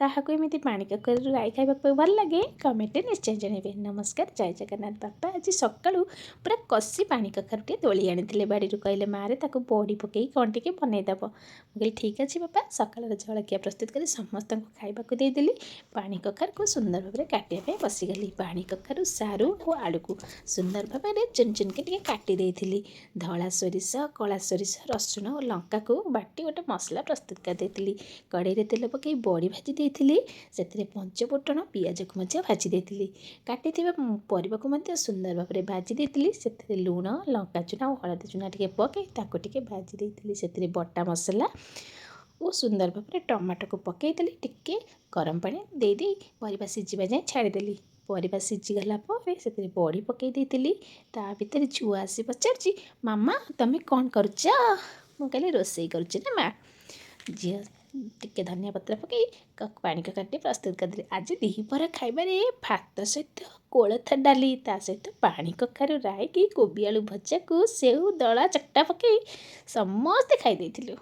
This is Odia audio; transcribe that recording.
କାହାକୁ ଏମିତି ପାଣି କଖାରୁ ରାଇ ଖାଇବାକୁ ଭଲ ଲାଗେ, କମେଣ୍ଟରେ ନିଶ୍ଚୟ ଜଣାଇବେ। ନମସ୍କାର, ଜୟ ଜଗନ୍ନାଥ। ବାପା ଆଜି ସକାଳୁ ପୁରା କଷି ପାଣି କଖାରୁ ଟିକେ ତୋଳି ଆଣିଥିଲେ ବାଡ଼ିରୁ। କହିଲେ, ମାଆରେ, ତାକୁ ବଡ଼ି ପକାଇ କ'ଣ ଟିକେ ବନେଇଦେବ। ମୁଁ କହିଲି, ଠିକ୍ ଅଛି ବାପା। ସକାଳର ଜଳଖିଆ ପ୍ରସ୍ତୁତ କରି ସମସ୍ତଙ୍କୁ ଖାଇବାକୁ ଦେଇଦେଲି। ପାଣି କଖାରୁକୁ ସୁନ୍ଦର ଭାବରେ କାଟିବା ପାଇଁ ବସିଗଲି। ପାଣି କଖାରୁ, ସାରୁ ଓ ଆଳୁକୁ ସୁନ୍ଦର ଭାବରେ ଚୁନ ଚୁନକି ଟିକେ କାଟି ଦେଇଥିଲି। ଧଳା ସୋରିଷ, କଳା ସୋରିଷ, ରସୁଣ ଓ ଲଙ୍କାକୁ ବାଟି ଗୋଟେ ମସଲା ପ୍ରସ୍ତୁତ କରିଦେଇଥିଲି। କଡ଼େଇରେ ତେଲ ପକାଇ ବଡ଼ି ଭାଜି ଦେଇଥିଲି। ସେଥିରେ ପଞ୍ଚଫୁଟଣ, ପିଆଜକୁ ମଧ୍ୟ ଭାଜି ଦେଇଥିଲି। କାଟିଥିବା ପରିବାକୁ ମଧ୍ୟ ସୁନ୍ଦର ଭାବରେ ଭାଜି ଦେଇଥିଲି। ସେଥିରେ ଲୁଣ, ଲଙ୍କା ଚୁନା ଓ ହଳଦୀ ଚୁନା ଟିକେ ପକାଇ ତାକୁ ଟିକେ ଭାଜି ଦେଇଥିଲି। ସେଥିରେ ବଟା ମସଲା ଓ ସୁନ୍ଦର ଭାବରେ ଟମାଟୋକୁ ପକାଇଦେଲି। ଟିକେ ଗରମ ପାଣି ଦେଇଦେଇ ପରିବା ସିଝିବା ଯାଏଁ ଛାଡ଼ିଦେଲି। ପରିବା ସିଝିଗଲା ପରେ ସେଥିରେ ବଡ଼ି ପକାଇ ଦେଇଥିଲି। ତା ଭିତରେ ଛୁଆ ଆସି ପଚାରୁଛି, ମାମା, ତମେ କ'ଣ କରୁଛ? ମୁଁ କହିଲି, ରୋଷେଇ କରୁଛି ନା ମା। ଝିଅ ଟିକେ ଧନିଆ ପତ୍ର ପକାଇ ପାଣି କଖାରୁଟି ପ୍ରସ୍ତୁତ କରିଦେଲି। ଆଜି ଦ୍ୱିପହର ଖାଇବାରେ ଭାତ ସହିତ କୋଳଥ ଡାଲି, ତା ସହିତ ପାଣି କଖାରୁ ରାଇକି, କୋବି ଆଳୁ ଭଜାକୁ ସେଉ ଦଳା ଚକଟା ପକାଇ ସମସ୍ତେ ଖାଇ ଦେଇଥିଲୁ।